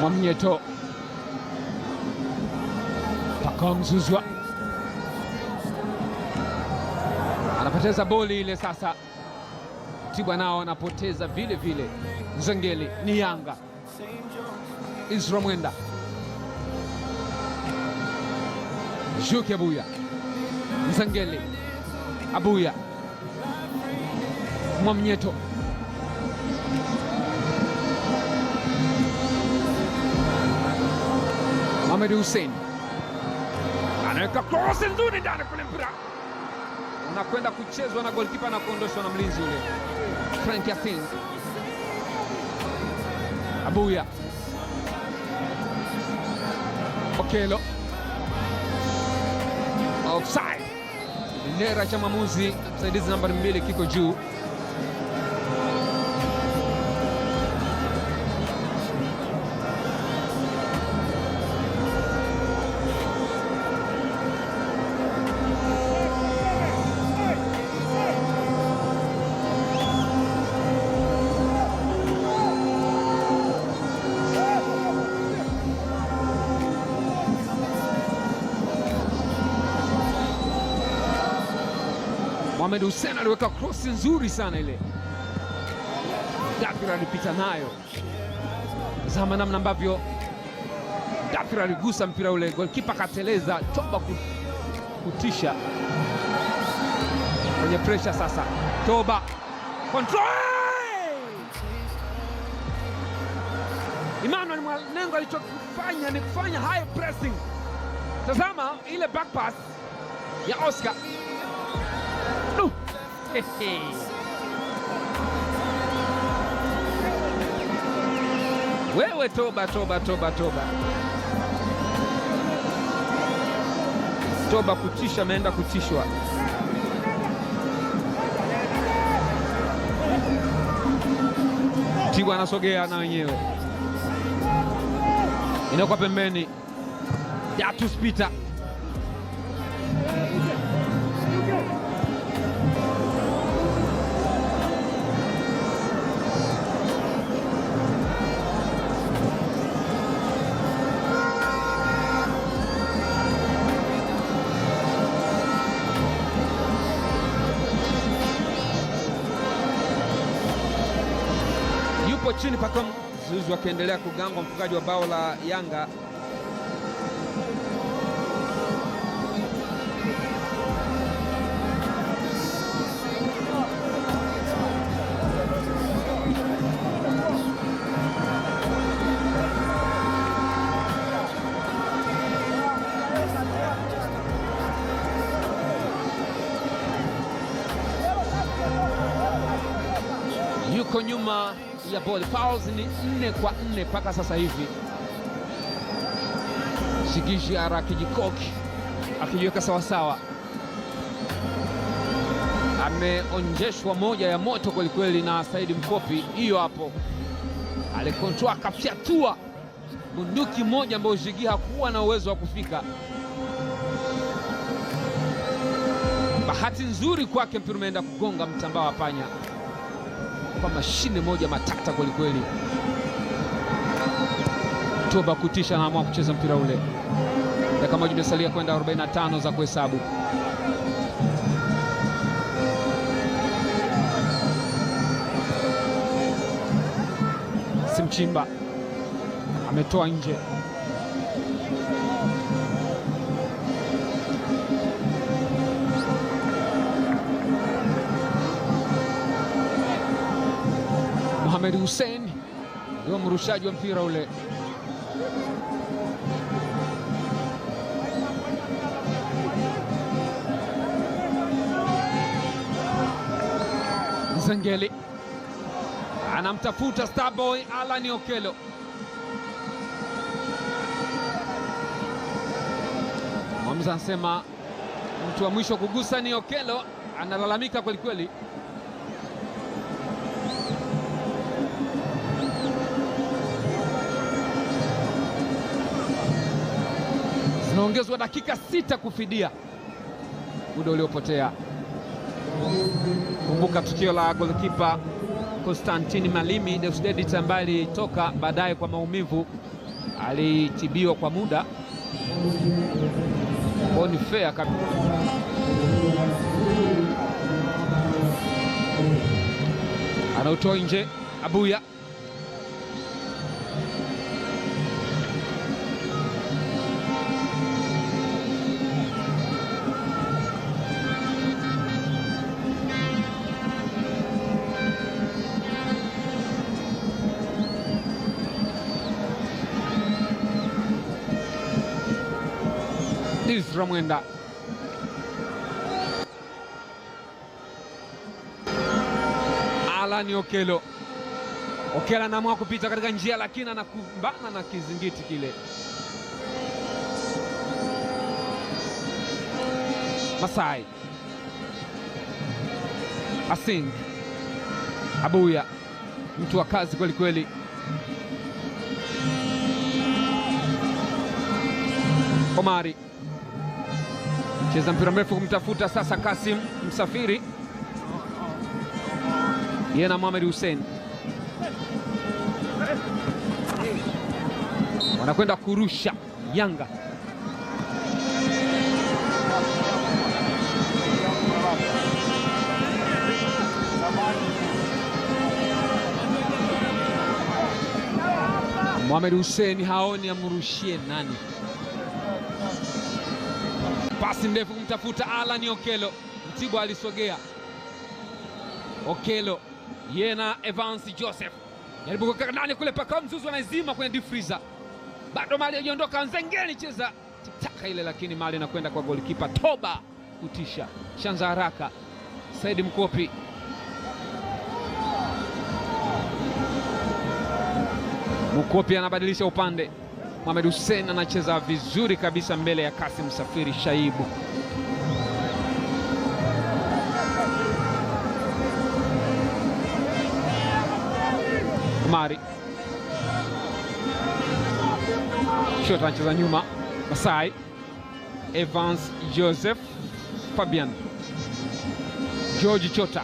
Mwamnyeto, Pacome Zouzoua anapoteza boli ile sasa. Mtibwa nao anapoteza vile vile. Nzengeli ni Yanga. Isra Mwenda, Juke Abuya, Nzengeli, Abuya, Mwamnyeto. Mohamed Hussein anaweka cross nzuri ndani kule, mpira unakwenda kuchezwa na goalkeeper na kuondoshwa na mlinzi ule Frank Yasin. Abuya, Okelo, offside. Bendera cha mwamuzi msaidizi nambari 2 kiko juu. Mohamed Hussein aliweka cross nzuri sana ile, Dathir alipita nayo. Tazama namna ambavyo Dathir aligusa mpira ule, goalkeeper kateleza, Toba kutisha kwenye pressure. Sasa Toba control! Emmanuel Mwanengo alichokifanya ni kufanya high pressing. Tazama ile back pass ya Oscar. Wewe Toba, Toba, Toba, Toba, Toba kutisha, ameenda kutishwa. Mtibwa anasogea na wenyewe, inakuwa pembeni. Datus Peter yupo chini. Pacome Zouzoua akiendelea kugangwa, mfungaji wa bao la Yanga. Yuko nyuma ya boli. Fouls ni 4-4 mpaka sasa hivi. Shigishi ara akijikoki akijiweka sawasawa, ameonjeshwa moja ya moto kwelikweli na Saidi Mkopi. Hiyo hapo alikontroa akafyatua bunduki moja ambayo Jigi hakuwa na uwezo wa kufika. Bahati nzuri kwake mpira umeenda kugonga mtambao wa panya kwa mashine moja matata kwelikweli. Toba kutisha, anaamua kucheza mpira ule. Dakika moja imesalia kwenda 45 za kuhesabu. Simchimba ametoa nje. Mohamed Hussein ndio mrushaji wa mpira ule. Nzengeli anamtafuta Starboy Alan Okello. Mwamuzi anasema mtu wa mwisho kugusa ni Okello, analalamika kweli kweli. Zinaongezwa dakika 6 kufidia muda uliopotea. Kumbuka tukio la goalkeeper Constantine Malimi Deusdedit ambaye alitoka baadaye kwa maumivu. Alitibiwa kwa muda. Kwa ni fair kabisa. Anautoa nje Abuya. Isra Mwenda. Alan Okello. Okello anaamua kupita katika njia lakini anakumbana na kizingiti kile. Masai. Asing. Abuya. Mtu wa kazi kweli kweli. Omari. Cheza mpira mrefu kumtafuta sasa Kasim Msafiri. Yeye na Mohamed Hussein wanakwenda kurusha Yanga. Mohamed Hussein haoni amrushie nani. Pasi ndefu kumtafuta Alan Okello. Mtibwa alisogea. Okello yena Evans Joseph. Jaribu kuweka ndani kule paka Mzuzu anaizima kwenye deep freezer. Bado mali hajaondoka, Nzengeli cheza tikitaka ile lakini mali inakwenda kwa goalkeeper Toba kutisha. Shanza haraka. Said Mkopi. Mkopi anabadilisha upande. Mohamed Hussein anacheza vizuri kabisa mbele ya Kasim Msafiri Shaibu. Omari. Shot anacheza nyuma. Masai. Evans Joseph Fabian. George Chota.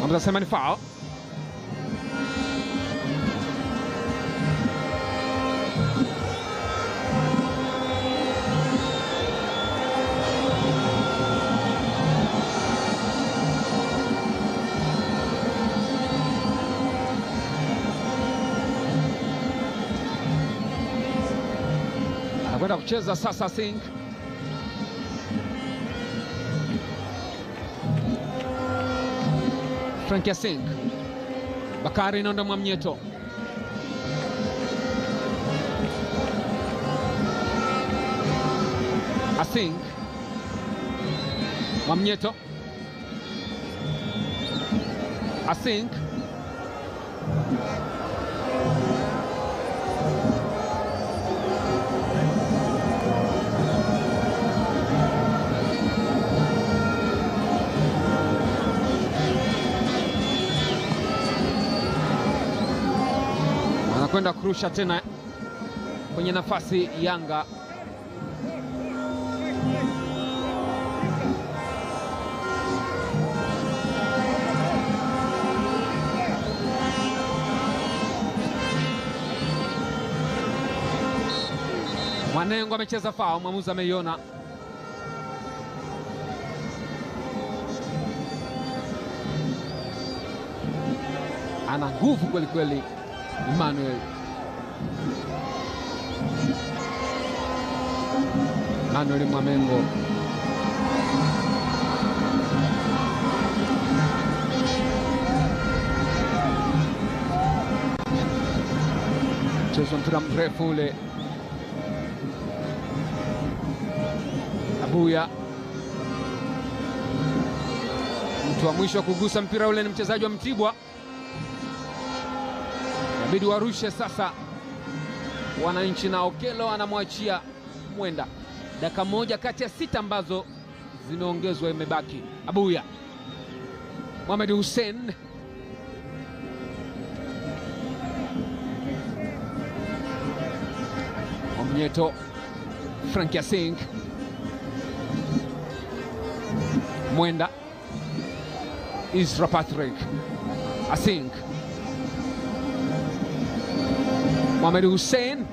Wanasema ni foul. Anakwenda kucheza sasa Singh. Frank Singh. Bakari Nondo Mwamnyeto. Asing. Mwamnyeto. Asing. Kwenda kurusha tena kwenye nafasi Yanga. Mwanengo amecheza foul, mwamuzi ameiona. Ana nguvu kweli kweli Emmanuel. Manuel Mwamengo. Mchezo mpira mrefu ule. Abuya. Mtu wa mwisho kugusa mpira ule ni mchezaji wa Mtibwa. Inabidi warushe sasa wananchi, na Okello anamwachia Mwenda. Dakika moja kati ya 6 ambazo zimeongezwa imebaki. Abuya. Mohamed Hussein. Omnyeto. Frank Yasing. Mwenda. Isra Patrick. Asing. Mohamed Hussein.